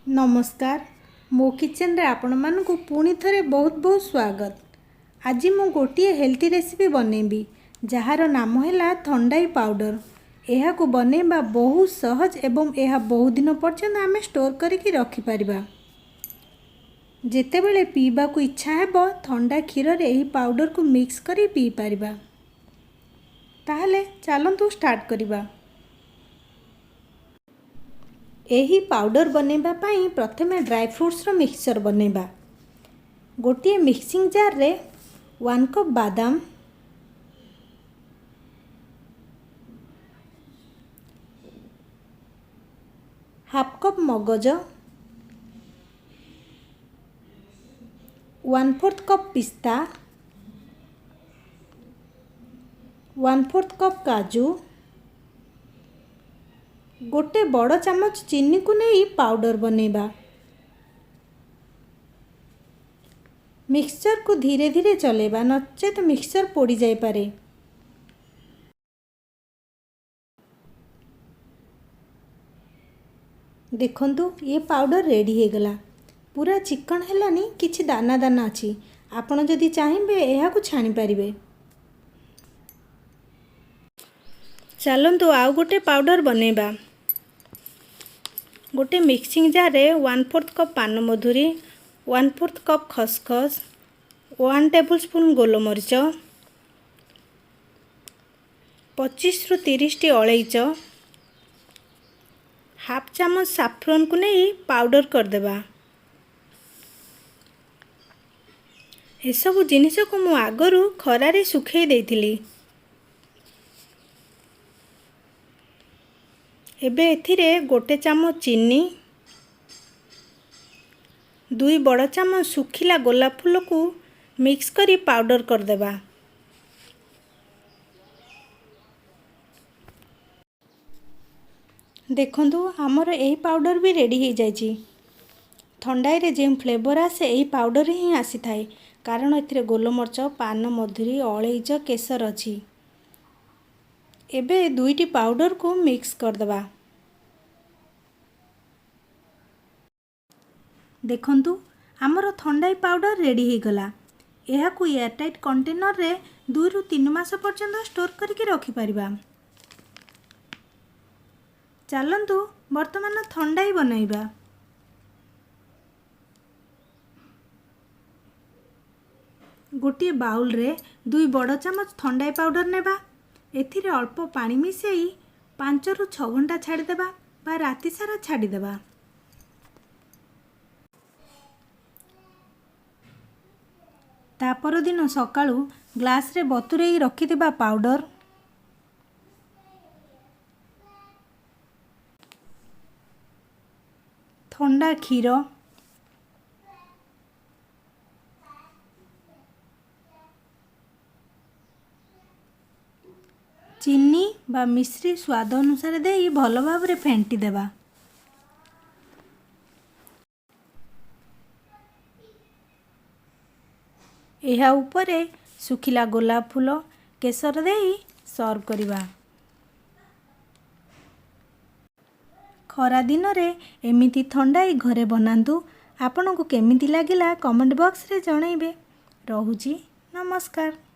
ନମସ୍କାର, ମୋ କିଚେନରେ ଆପଣମାନଙ୍କୁ ପୁଣି ଥରେ ବହୁତ ବହୁତ ସ୍ୱାଗତ। ଆଜି ମୁଁ ଗୋଟିଏ ହେଲ୍ଦି ରେସିପି ବନେଇବି, ଯାହାର ନାମ ହେଲା ଥଣ୍ଡାଇ ପାଉଡ଼ର। ଏହାକୁ ବନେଇବା ବହୁତ ସହଜ ଏବଂ ଏହା ବହୁତ ଦିନ ପର୍ଯ୍ୟନ୍ତ ଆମେ ଷ୍ଟୋର୍ କରିକି ରଖିପାରିବା। ଯେତେବେଳେ ପିଇବାକୁ ଇଚ୍ଛା ହେବ, ଥଣ୍ଡା କ୍ଷୀରରେ ଏହି ପାଉଡ଼ରକୁ ମିକ୍ସ କରି ପିଇପାରିବା। ତାହେଲେ ଚାଲନ୍ତୁ ଷ୍ଟାର୍ଟ କରିବା। ଏହି ପାଉଡ଼ର ବନେଇବା ପାଇଁ ପ୍ରଥମେ ଡ୍ରାଏ ଫ୍ରୁଟ୍ସର ମିକ୍ସଚର୍ ବନେଇବା। ଗୋଟିଏ ମିକ୍ସିଂ ଜାର୍ରେ 1 କପ୍ ବାଦାମ, ହାଫ୍ କପ୍ ମଗଜ, 1/4 କପ୍ ପିସ୍ତା, 1/4 କପ୍ କାଜୁ, ଗୋଟେ ବଡ଼ ଚାମଚ ଚିନିକୁ ନେଇ ପାଉଡ଼ର ବନେଇବା। ମିକ୍ସଚରକୁ ଧୀରେ ଧୀରେ ଚଲେଇବା, ନଚେତ ମିକ୍ସଚର ପୋଡ଼ି ଯାଇପାରେ। ଦେଖନ୍ତୁ, ଇଏ ପାଉଡ଼ର ରେଡ଼ି ହେଇଗଲା। ପୁରା ଚିକଣ ହେଲାନି, କିଛି ଦାନା ଦାନା ଅଛି। ଆପଣ ଯଦି ଚାହିଁବେ, ଏହାକୁ ଛାଣିପାରିବେ। ଚାଲନ୍ତୁ ଆଉ ଗୋଟେ ପାଉଡ଼ର ବନେଇବା। ଗୋଟେ ମିକ୍ସିଂ ଜାର୍ରେ 1/4 କପ୍ ପାନମଧୁରୀ, 1/4 କପ୍ ଖସଖସ, 1 ଟେବୁଲ୍ ସ୍ପୁନ୍ ଗୋଲମରିଚ, 25ରୁ 30ଟି ଅଳେଇଚ, ହାଫ୍ ଚାମଚ ସାଫ୍ରନ୍କୁ ନେଇ ପାଉଡ଼ର କରିଦେବା। ଏସବୁ ଜିନିଷକୁ ମୁଁ ଆଗରୁ ଖରାରେ ଶୁଖେଇ ଦେଇଥିଲି। ଏବେ ଏଥିରେ ଗୋଟେ ଚାମଚ ଚିନି, 2 ବଡ଼ ଚାମଚ ଶୁଖିଲା ଗୋଲାପ ଫୁଲକୁ ମିକ୍ସ କରି ପାଉଡ଼ର କରିଦେବା। ଦେଖନ୍ତୁ, ଆମର ଏହି ପାଉଡ଼ର ବି ରେଡ଼ି ହେଇଯାଇଛି। ଥଣ୍ଡାଇରେ ଯେଉଁ ଫ୍ଲେଭର ଆସେ, ଏହି ପାଉଡ଼ର ହିଁ ଆସିଥାଏ, କାରଣ ଏଥିରେ ଗୋଲମରିଚ, ପାନମଧୁରୀ, ଅଳେଇଚ, କେଶର ଅଛି। ଏବେ ଦୁଇଟି ପାଉଡ଼ରକୁ ମିକ୍ସ କରିଦେବା। ଦେଖନ୍ତୁ, ଆମର ଥଣ୍ଡାଇ ପାଉଡ଼ର ରେଡ଼ି ହେଇଗଲା। ଏହାକୁ ଏୟାରଟାଇଟ୍ କଣ୍ଟେନରରେ 2ରୁ 3 ମାସ ପର୍ଯ୍ୟନ୍ତ ଷ୍ଟୋର୍ କରିକି ରଖିପାରିବା। ଚାଲନ୍ତୁ ବର୍ତ୍ତମାନ ଥଣ୍ଡାଇ ବନାଇବା। ଗୋଟିଏ ବାଉଲରେ 2 ବଡ଼ ଚାମଚ ଥଣ୍ଡାଇ ପାଉଡ଼ର ନେବା। ଏଥିରେ ଅଳ୍ପ ପାଣି ମିଶାଇ 5ରୁ 6 ଘଣ୍ଟା ଛାଡ଼ିଦେବା ବା ରାତି ସାରା ଛାଡ଼ିଦେବା। ତା ପରଦିନ ସକାଳୁ ଗ୍ଲାସରେ ବତୁରେଇ ରଖିଥିବା ପାଉଡ଼ର, ଥଣ୍ଡା କ୍ଷୀର, ଚିନି ବା ମିଶ୍ରି ସ୍ୱାଦ ଅନୁସାରେ ଦେଇ ଭଲ ଭାବରେ ଫେଣ୍ଟି ଦେବା। ଏହା ଉପରେ ଶୁଖିଲା ଗୋଲାପ ଫୁଲ, କେଶର ଦେଇ ସର୍ଭ କରିବା। ଖରା ଦିନରେ ଏମିତି ଥଣ୍ଡାଇ ଘରେ ବନାନ୍ତୁ। ଆପଣଙ୍କୁ କେମିତି ଲାଗିଲା, କମେଣ୍ଟ ବକ୍ସରେ ଜଣାଇବେ। ରହୁଛି, ନମସ୍କାର।